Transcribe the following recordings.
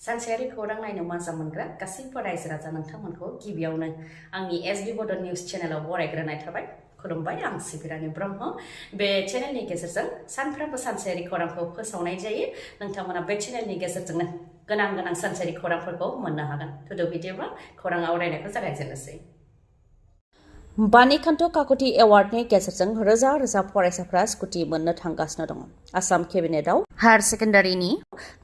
सानसेयारि खौरां नायनो मोजां मोनग्रा गासैबो रायजो राजा नोंथांमोनखौ गिबियावनो आंनि एसबि बड निउज चेनेलाव बरायग्रोनाय थाबाय। खुलुमबाय, आं सिबि रानि ब्रह्म। बे चेनेलनि गेजेरजों सानफ्रोमबो सानसेयारि खौरांखौ फोसावनाय जायो। नोंथांमोना बे चेनेलनि गेजेरजोंनो गोनां सानसेयारि खौरांफोरखौ मोननो हागोन। थुदो बिदिब्ला खौरां आवरायनायखौ जागायजेननोसै। बानिकान्त काकति एवार्डनि गेजेरजों रोजा रोजा फरायसाफ्रा स्कुटि मोननो थांगासिनो दङ। आसाम केबिनेटआव हायार सेकेन्डारिनि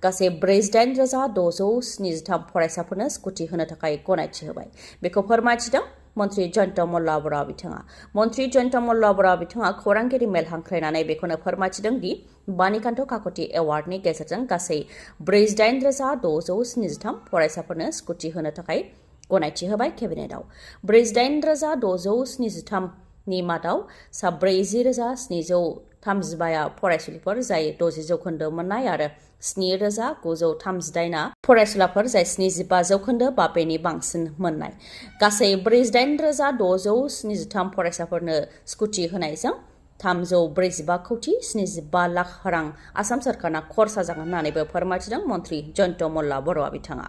गासै 48,673 फरायसाफोरनो स्कुटि होनो थाखाय गनायथि होबाय। बेखौ फोरमायथिदों मन्त्रि जयन्त मल्ल बर' बिथाङा। मन्त्रि जयन्त मल्ल बर' बिथाङा खौरांगिरि मेल हांख्रायनानै बेखौनो फोरमायथिदों दि बानिकान्त काकति एवार्डनि गेजेरजों गासै 48,673 फरायसाफोरनो स्कुटि होनो थाखाय गनायथि होबाय केबिनेटआव। 48,673 नि मादाव 40,735 फरायसुलिफोर जाय 60 जौखोन्दो मोननाय आरो 7,938 फरायसुलाफोर जाय 75 जौखोन्दो बा बेनि बांसिन मोननाय। गासै 48,673 फरायसाफोरनो स्कुटि होनायजों 345 कौटि 75 लाख रां आसाम सोरखारना खरसा जागोन होननानैबो फोरमायथिदों मन्त्रि जयन्त मल्ल बर' बिथाङा।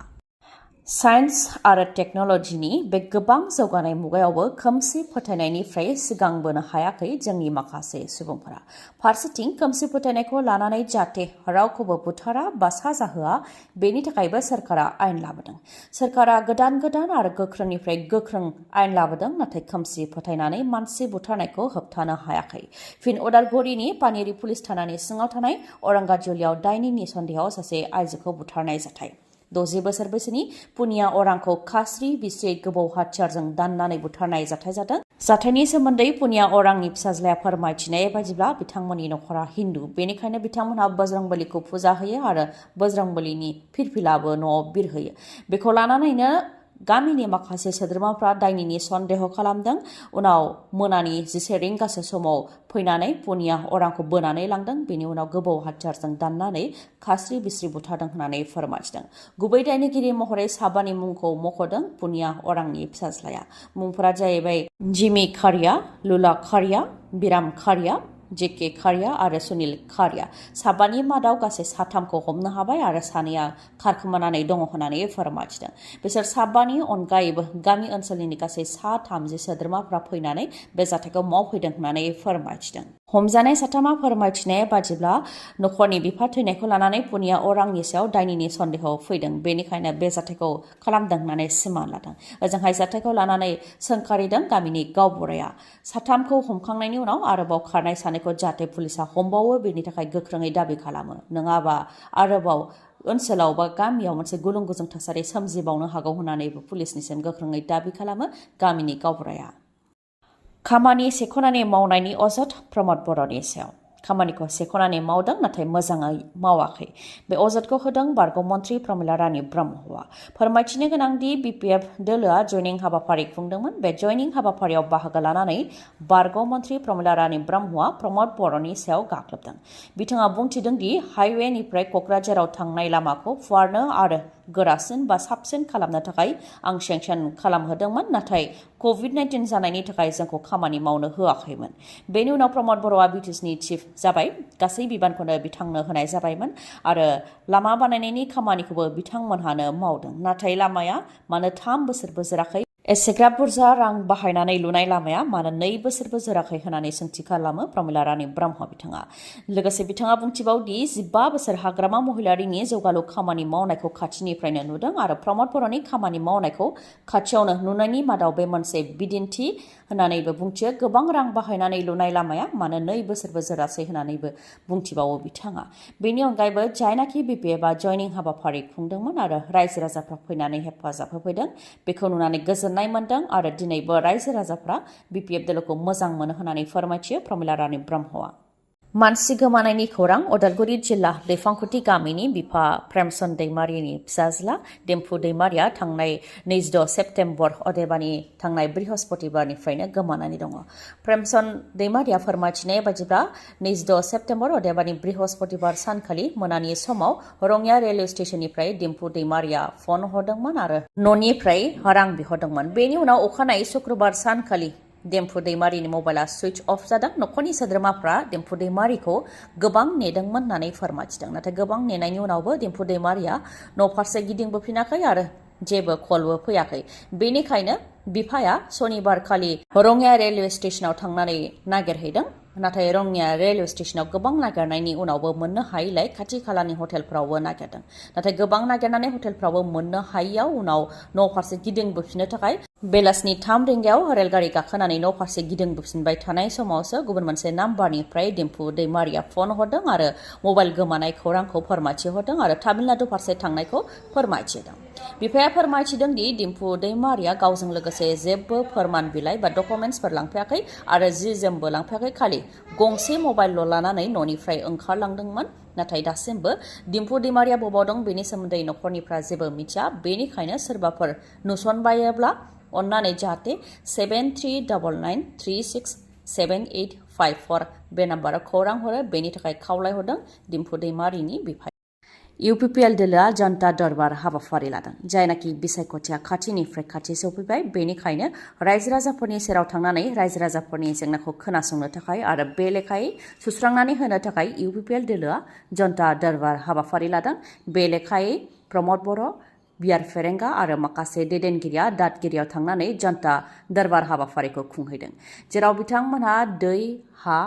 साइन्स आरो टेक्न'लजिनि बे गोबां जौगानाय मुगायावबो खोमसि फोथायनायनिफ्राय सिगांबोनो हायाखै जोंनि माखासे सुबुंफोरा। फारसेथिं खोमसि फोथायनायखौ लानानै जाहाथे रावखौबो बुथारा बा साजा होआ, बेनि थाखायबो सोरखारा आयेन लाबोदों। सोरखारा गोदान आरो गोख्रोंनिफ्राय गोख्रों आयेन लाबोदों, नाथाय खोमसि फोथायनानै मानसि बुथारनायखौ होबथानो हायाखै। फिन उदालगुरिनि पानेरि पुलिस थानानि सिङाव थानाय औरंगाजुलियाव दायनिनि सन्देहआव सासे आइजोखौ बुथारनाय जाथाय। 60 बोसोर बैसोनि पुनिया अरांखौ खास्रि बिस्रि गोबौ हाथियारजों दाननानै बुथारनाय जाथाय जादों। जाथायनि सोमोन्दै पुनिया अरांनि फिसाज्लाया फोरमायथिनाय बायदिब्ला बिथांमोननि नखरा हिन्दु, बेनिखायनो बिथांमोनहा बजरंबलीखौ फुजा होयो आरो बजरंबलीनि फिरफिलाबो न'आव बिरहोयो। बेखौ लानानैनो गामिनि माखासे सोद्रोमाफ्रा दायनिनि सन्देह खालामदों। उनाव मोनानि 11 रिंगासो समाव फैनानै पुनिया अरांखौ बोनानै लांदों। बेनि उनाव गोबौ हाथियारजों दाननानै खास्रि बिस्रि बुथारदों होननानै फोरमायथिदों। गुबै दायनिगिरि महरै साबानि मुंखौ मख'दों पुनिया अरांनि फिसाज्लाया। मुंफोरा जाहैबाय जिमि खारिया, लुला खारिया, बिराम खारिया, जेके खारिया आरो सुनिल खारिया। साबानि मादाव गासै 3खौ हमनो हाबाय आरो 2आ खारखोमानानै दङ होननानै फोरमायथिदों। बिसोर साबानि अनगायैबो गामि ओनसोलनि गासै 30 सोद्रोमाफ्रा फैनानै बे जाथायखौ मावफैदों होननानै फोरमायथिदों। हमजानाय 3आ फोरमायथिनाय बादिब्ला नखरनि बिफा थैनायखौ लानानै पुनिया अरांनि सायाव दायनिनि सन्देहआव फैदों, बेनिखायनो बे जाथायखौ खालामदों होननानै सिमान लादों। ओजोंहाय जाथायखौ लानानै सोंखारिदों गामिनि गावबुराया। 3खौ हमखांनायनि उनाव आरोबाव खारनाय 2खौ जाहाथे पुलिसा हमबावो, बेनि थाखाय गोख्रोङै दाबि खालामो। नङाबा आरोबाव ओनसोलाव बा गामियाव मोनसे गुलुं गुजुं थासारि सोमजिबावनो हागौ होननानैबो पुलिसनिसिम गोख्रोङै दाबि खालामो गामिनि गावबुराया। खामानि सेख'नानै मावनायनि अजद प्रमद बर'नि सायाव। खामानिखौ सेख'नानै मावदों, नाथाय मोजाङै मावाखै। बे अजदखौ होदों बारग' मन्त्रि रानि ब्रह्मआ। फोरमायथिनो गोनांदि BPF दोलोआ जयनिं हाबाफारि खुंदोंमोन। बे जयनिं हाबाफारियाव बाहागो लानानै बारग' मन्त्रि रानि ब्रह्मआ प्रमद बर'नि सायाव गाग्लोबदों। बिथाङा बुंथिदों दि हाइवेनिफ्राय क'क्राझाराव थांनाय लामाखौ फुवारनो आरो गोरासिन बा साबसिन खालामनो थाखाय आं सेंसन खालामहोदोंमोन, नाथाय COVID-19 जानायनि थाखाय जोंखौ खामानि मावनो होआखैमोन। बेनि उनाव प्रमद बर'आ BTCनि चिफ जाबाय। गासै बिबानखौनो बिथांनो होनाय जाबायमोन आरो लामा बानायनायनि खामानिखौबो बिथांमोनहानो मावदों। नाथाय लामाया मानो 3 बोसोरबो जोराखै? एसेग्राब बुरजा रां बाहायनानै लुनाय लामाया मानो 2 बोसोरबो जोराखै होननानै सोंथि खालामो रानि ब्रह्म बिथाङा। लोगोसे बिथाङा बुंथिबावदि 15 बोसोर हाग्रामा महिलारिनि जौगालु खामानि मावनायखौ खाथिनिफ्रायनो नुदों आरो प्रमद बर'नि खामानि मावनायखौ खाथियावनो नुनायनि मादाव बे मोनसे बिदिन्थि होननानैबो बुंथियो। गोबां रां बाहायनानै लुनाय लामाया मानो 2 बोसोरबो जोरासै होननानैबो बुंथिबावो बिथाङा। बेनि अनगायैबो जायनाखि BPFआ जयनिं हाबाफारि खुंदोंमोन आरो रायजो राजाफ्रा फैनानै हेफाजाब होफैदों, बेखौ नुनानै गोजोननाय मोन्दों आरो दिनैबो रायजो राजाफ्रा BPF दोलोखौ मोजां मोनो होननानै फोरमायथियो रानि ब्रह्मआ। मानसि गोमानायनि खौरां। उदालगुरि जिल्ला दैफांखुथि गामिनि बिफा प्रेमचन दैमारिनि फिसाज्ला देम्फु दैमारिया थांनाय 26 सेप्तेम्बर अदेबानि थांनाय बृहस्पतिबारनिफ्रायनो गोमानानै दङ। प्रेमचन दैमारिया फोरमायथिनाय बायदिब्ला 26 सेप्तेम्बर अदेबानि बृहस्पतिबार सानखालि मोनानि समाव रङिया रेलवे स्टेशननिफ्राय देम्फु दैमारिया फन हरदोंमोन आरो न'निफ्राय रां बिहरदोंमोन। बेनि उनाव अखानायै शुक्रबार सानखालि देम्फु दैमारिनि मबाइला सुइच अफ जादों नखरनि सोद्रोमाफ्रा देम्फु दैमारिखौ गोबां नेदोंमोन होननानै फोरमायथिदों नाथाय गोबां नेनायनि उनावबो देम्फु दैमारिया न'फारसे गिदिंबोफिनाखै आरो जेबो कलबो फैयाखै बेनिखायनो बिफाया सनिबार खालि रङिया रेलवे स्टेशनाव थांनानै नागिरहैदों नाथाय रङिया रेलवे स्टेशनाव गोबां नागिरनायनि उनावबो मोननो हायैलाय खाथि खालानि हटेलफोरावबो नागिरदों नाथाय गोबां नागिरनानै हटेलफोरावबो मोननो हायैयाव उनाव न'फारसे गिदिंबोफिननो थाखाय बेलासिनि 3 रिंगायाव रेलगारि गाखोनानै न'फारसे गिदिंबोफिनबाय थानाय समावसो गुबुन मोनसे नाम्बारनिफ्राय देम्फु दैमारिया फन हरदों आरो मबाइल गोमानाय खौरांखौ फोरमायथिहरदों आरो तामिलनाडु फारसे थांनायखौ फोरमायथिदों बिफाया फोरमायथिदों दि देम्फु दैमारिया गावजों लोगोसे जेबो फोरमान बिलाइ बा डकुमेन्ट्सफोर लांफायाखै आरो जि जोमबो लांफायाखै खालि गंसे मबाइलल' लानानै न'निफ्राय ओंखारलांदोंमोन नाथाय दासिमबो देम्फु दैमारिया बबाव दं बेनि सोमोन्दै नखरनिफ्रा जेबो मिथिया बेनिखायनो सोरबाफोर नुसनबायोब्ला अन्नानै जाहाथे 7399367854 बे नाम्बाराव खौरां हरो बेनि थाखाय खावलायहरदों देम्फु दैमारिनि बिफाया UPPL दोलोआ जनता दरबार हाबाफारि लादों जायनाखि बिसायख'थिया खाथिनिफ्राय खाथि सौफैबाय बेनिखायनो रायजो राजाफोरनि सेराव थांनानै रायजो राजाफोरनि जेंनाखौ खोनासंनो थाखाय आरो बे लेखायै सुस्रांनानै होनो थाखाय UPPL दोलोआ जनता दरबार हाबाफारि लादों बे लेखायै प्रमद बर' बियार फेरेंगा आरो माखासे दैदेनगिरिया दादगिरियाव थांनानै जनता दरबार हाबाफारिखौ खुंहैदों जेराव बिथांमोनहा दै हा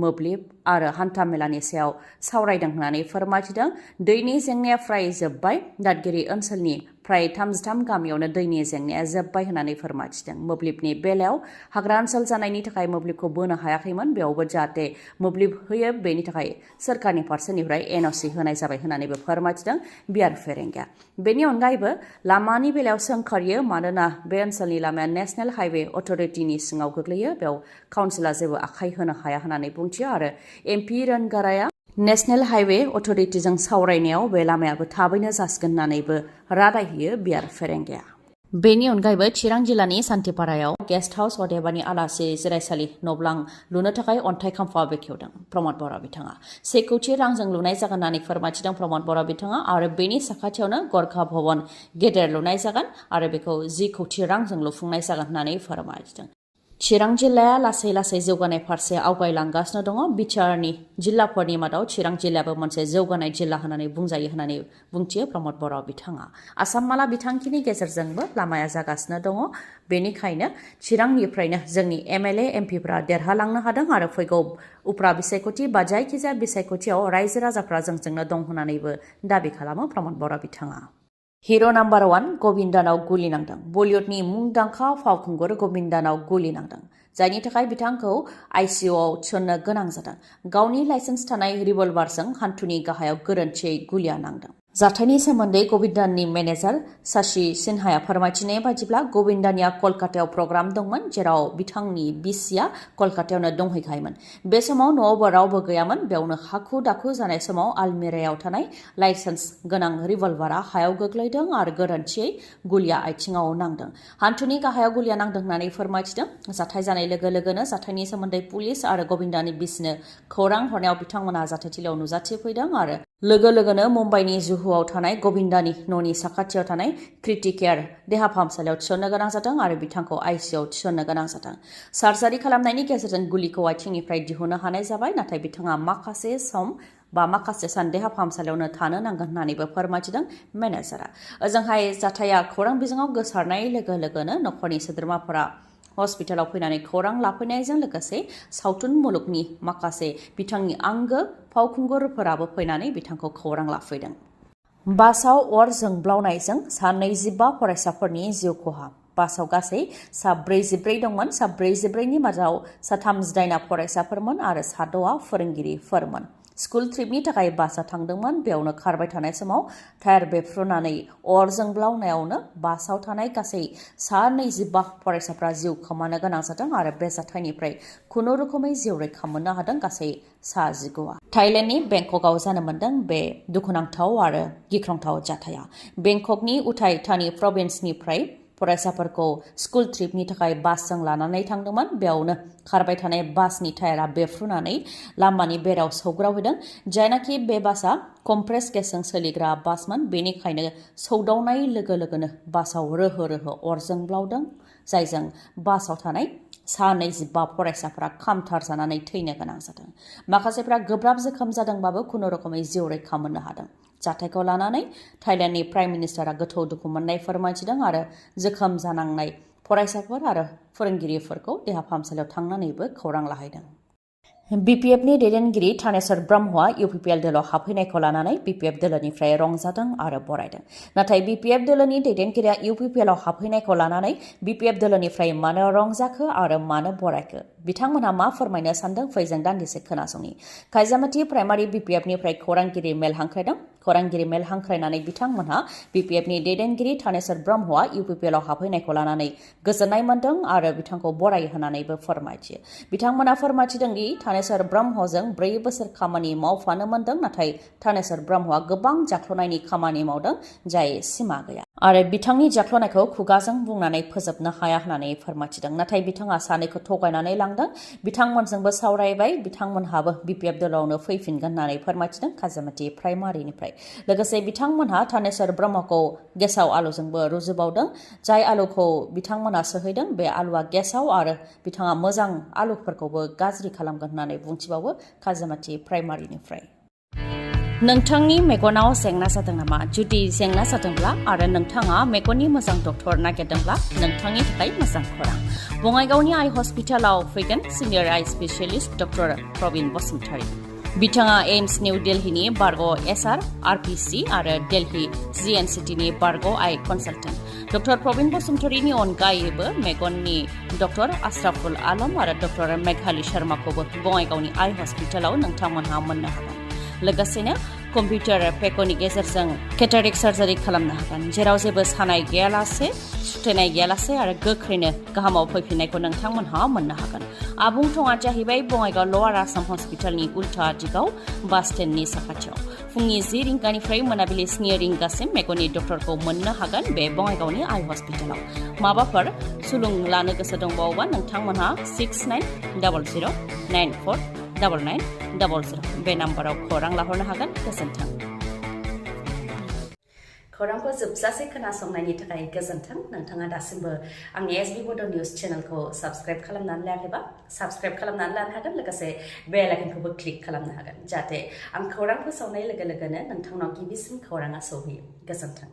मोब्लिब आरो हान्था मेलानि सायाव सावरायदों होननानै फोरमायथिदों दैनि जेंनाया फ्राय जोब्बाय दादगिरि ओनसोलनि फ्राय 33 गामियावनो दैनि जेंनाया जोब्बाय होननानै फोरमायथिदों मोब्लिबनि बेलायाव हाग्रा ओनसोल जानायनि थाखाय मोब्लिबखौ बोनो हायाखैमोन बेयावबो जाहाथे मोब्लिब होयो बेनि थाखाय सोरखारनि फारसेनिफ्राय NOC होनाय जाबाय होननानैबो फोरमायथिदों बियार फेरेंगा बेनि अनगायैबो लामानि बेलायाव सोंखारियो मानोना बे ओनसोलनि लामाया नेशनेल हाइवे अथरिटिनि सिङाव गोग्लैयो बेयाव काउन्सिला जेबो आखाइ होनो हाया होननानै बुंथियो आरो MP रनगाराया नेशनेल हाइवे अथरिटिजों सावरायनायाव बे लामायाबो थाबैनो जासिगोन होननानैबो रादाय होयो बियार फेरेंगाया बेनि अनगायैबो चिरां जिल्लानि सान्थिपारायाव गेस्ट हाउस अदेबानि आलासि जिरायसालि न'ब्लां लुनो थाखाय अन्थाइ खाम्फा बेखेवदों प्रमद बर' बिथाङा 1 कौटि रांजों लुनाय जागोन होननानै फोरमायथिदों प्रमद बर' बिथाङा आरो बेनि साखाथियावनो गरखा भवन गेदेर लुनाय जागोन आरो बेखौ 10 कौटि रांजों लुफुंनाय जागोन होननानै फोरमायथिदों चिरां जिल्लाया लासै लासै जौगानाय फारसे आवगायलांगासिनो दङ बिटिआरनि जिल्लाफोरनि मादाव चिरां जिल्लायाबो मोनसे जौगानाय जिल्ला होननानै बुंजायो होननानै बुंथियो प्रमद बर' बिथाङा आसाम माला बिथांखिनि गेजेरजोंबो लामाया जागासिनो दङ बेनिखायनो चिरांनिफ्रायनो जोंनि MLA MPफ्रा देरहालांनो हादों आरो फैगौ उफ्रा बिसायख'थि बा जायखिजाया बिसायख'थियाव रायजो राजाफ्रा जोंजोंनो दं होननानैबो दाबि खालामो प्रमद बर' बिथाङा हिरो नम्बर 1 गबिन्दानाव गुलि नांदों बलिउडनि मुंदांखा फावखुंगुर गबिन्दानाव गुलि नांदों जायनि थाखाय बिथांखौ ICUआव थिसननो गोनां जादों गावनि लाइसेन्स थानाय रिभल्भारजों हान्थुनि गाहायाव गोरोन्थियै गुलिया नांदों जाथायनि सोमोन्दै गबिन्दाननि मेनेजार शशि सिन्हाया फोरमायथिनाय बायदिब्ला गबिन्दानिया कलकातायाव प्रग्राम दंमोन जेराव बिथांनि बिसिया कलकातायावनो दंहैखायोमोन बे समाव न'आवबो रावबो गैयामोन बेयावनो हाखु दाखु जानाय समाव आलमिरायाव थानाय लाइसेन्स गोनां रिभल्भारा हायाव गोग्लैदों आरो गोरोन्थियै गुलिया आथिङाव नांदों हान्थुनि गाहायाव गुलिया नांदों होननानै फोरमायथिदों जाथाय जानाय लोगो लोगोनो जाथायनि सोमोन्दै पुलिस आरो गबिन्दानि बिसिनो खौरां हरनायाव बिथांमोनहा जाथायथिलियाव नुजाथिफैदों आरो लोगो लोगोनो मुम्बाइनि जुहुआव थानाय गबिन्दानि न'नि साखाथियाव थानाय क्रिटिकेयार देहा फाहामसालियाव थिसननो गोनां जादों आरो बिथांखौ ICUआव थिसननो गोनां जादों सार्जारि खालामनायनि गेजेरजों गुलिखौ आथिंनिफ्राय दिहुननो हानाय जाबाय नाथाय बिथाङा माखासे सान देहा फाहामसालियावनो थानो नांगोन होननानैबो फोरमायथिदों मेनेजारा ओजोंहाय जाथाया खौरां बिजोङाव गोसारनाय लोगो लोगोनो नखरनि सोद्रोमाफोरा हस्पिटालाव फैनानै खौरां लाफैनायजों लोगोसे सावथुन मुलुगनि माखासे बिथांनि आंगो फावखुंगुरफोराबो फैनानै बिथांखौ खौरां लाफैदों बासाव अर जोंब्लावनायजों सा 25 फरायसाफोरनि जिउ खहा बासाव गासै सा 44 दंमोन सा 44नि मादाव सा 38 फरायसाफोरमोन आरो सा 6 फोरोंगिरिफोरमोन स्कुल ट्रिपनि थाखाय बासआ थांदोंमोन बेयावनो खारबाय थानाय समाव टायार बेफ्रुनानै अर जोंब्लावनायावनो बासआव थानाय गासै सा 25 फरायसाफ्रा जिउ खोमानो गोनां जादों आरो बे जाथायनिफ्राय खुनुरुखुमै जिउ रैखा मोननो हादों गासै सा 19 थाइलेन्डनि बेंककआव जानो मोन्दों बे दुखुनांथाव आरो गिख्रंथाव जाथाया बेंककनि उथाइ थानि प्रभिन्सनिफ्राय फरायसाफोरखौ स्कुल ट्रिपनि थाखाय बासजों लानानै थांदोंमोन बेयावनो खारबाय थानाय बासनि टायारा बेफ्रुनानै लामानि बेराव सौग्रावहैदों जायनाखि बे बासआ कमप्रेस गेसजों सोलिग्रा बासमोन बेनिखायनो सौदावनाय लोगो लोगोनो बासआव रोहो रोहो अर जोंब्लावदों जायजों बासआव थानाय सा 25 फरायसाफोरा खामथार जानानै थैनो गोनां जादों। माखासेफ्रा गोब्राब जोखोम जादोंबाबो खुनुरुखुमै जिउ रैखा मोननो हादों। जाथायखौ लानानै थाइलेन्डनि प्राइम मिनिस्टारा गोथौ दुखु मोननाय फोरमायथिदों आरो जोखोम जानांनाय फरायसाफोर आरो फोरोंगिरिफोरखौ देहा फाहामसालियाव थांनानैबो खौरां लाहैदों। BPFनि दैदेनगिरि थानेश्वर ब्रह्मआ UPPL दोलोआव हाबफैनायखौ लानानै BPF दोलोनिफ्राय रंजादों आरो बरायदों। नाथाय BPF दोलोनि दैदेनगिरिया UPPLआव हाबफैनायखौ लानानै BPF दोलोनिफ्राय मानो रंजाखो आरो मानो बरायखो बिथांमोनहा मा फोरमायनो सानदों फैजों दान्दिसे खोनासंनि। खायजामाथि प्राइमारि BPFनिफ्राय खौरांगिरि मेल हांख्रायदों। खौरांगिरि मेल हांख्रायनानै बिथांमोनहा BPFनि दैदेनगिरि थानेश्वर ब्रह्मआ UPPLआव हाबफैनायखौ लानानै गोजोननाय मोन्दों आरो बिथांखौ बराय होनानैबो फोरमायथियो। बिथांमोनहा फोरमायथिदों दि थानेश्वर ब्रह्मजों 4 बोसोर खामानि मावफानो मोन्दों, नाथाय थानेश्वर ब्रह्मआ गोबां जाख्ल'नायनि खामानि मावदों जाय सिमा गैया आरो बिथांनि जाख्ल'नायखौ खुगाजों बुंनानै फोजोबनो हाया होननानै फोरमायथिदों। नाथाय बिथाङा सानैखौ थगायनानै लांदों। बिथांमोनजोंबो सावरायबाय, बिथांमोनहाबो BPF दोलोआवनो फैफिनगोन होननानै फोरमायथिदों खाजामाथि प्राइमारिनिफ्राय। लोगोसे बिथांमोनहा थानेश्वर ब्रह्मखौ गेसाव आलुजोंबो रुजुबावदों। जाय आलुखौ बिथांमोनहा सोहैदों बे आलुआ गेसाव आरो बिथाङा मोजां आलुफोरखौबो गाज्रि खालामगोन होननानै बुंथिबावो खाजामाथि प्राइमारिनिफ्राय। नोंथांनि मेगनाव जेंना जादों नामा? जुदि जेंना जादोंब्ला आरो नोंथाङा मेगननि मोजां डक्टर नागिरदोंब्ला नोंथांनि थाखाय मोजां खौरां। बङाइगावनि आइ हस्पिटालाव फैगोन सिनियर आइ स्पेशलिस्ट डक्टर प्रबिन बसुमतारी। बिथाङा एम्स निउ दिल्लीनि बारग' SR, RPC आरो दिल्ली GNCTनि बारग' आइ कनसालटेन्ट। डक्टर प्रबिन बसुमतारीनि अनगायैबो मेगननि डक्टर आश्राफुल आलम आरो डक्टर मेघाली शर्माखौबो बङाइगावनि आइ हस्पिटालाव नोंथांमोनहा मोननो हागोन। लोगोसेनो कम्पिउटार पेकनि गेजेरजों केटारेक्ट सार्जारि खालामनो हागोन, जेराव जेबो सानाय गैयालासे, सुथेनाय गैयालासे आरो गोख्रैनो गाहामाव फैफिननायखौ नोंथांमोनहा मोननो हागोन। आबुं थङा जाहैबाय बङाइगाव लवार आसाम हस्पिटालनि उल्था दिगाव बास स्टेन्डनि साखाथियाव। फुंनि 10 रिंगानिफ्राय मोनाबिलि 7 रिंगासिम मेगननि डक्टरखौ मोननो हागोन बे बङाइगावनि आइ हस्पिटालाव। माबाफोर सुलुं लानो गोसो दंबावोबा नोंथांमोनहा 6900949900 बे नाम्बाराव खौरां लाहरनो हागोन। गोजोन्थों। खौरांखौ जोबजासे खोनासंनायनि थाखाय गोजोन्थों। नोंथाङा दासिमबो आंनि SB बड' निउज चेनेलखौ साबस्क्राइब खालामनानै लायाखैबा साबस्क्राइब खालामनानै लानो हागोन। लोगोसे बेल आइकनखौबो क्लिक खालामनो हागोन, जाहाथे आं खौरां फोसावनाय लोगो लोगोनो नोंथांनाव गिबिसिन खौराङा सौहैयो। गोजोन्थों।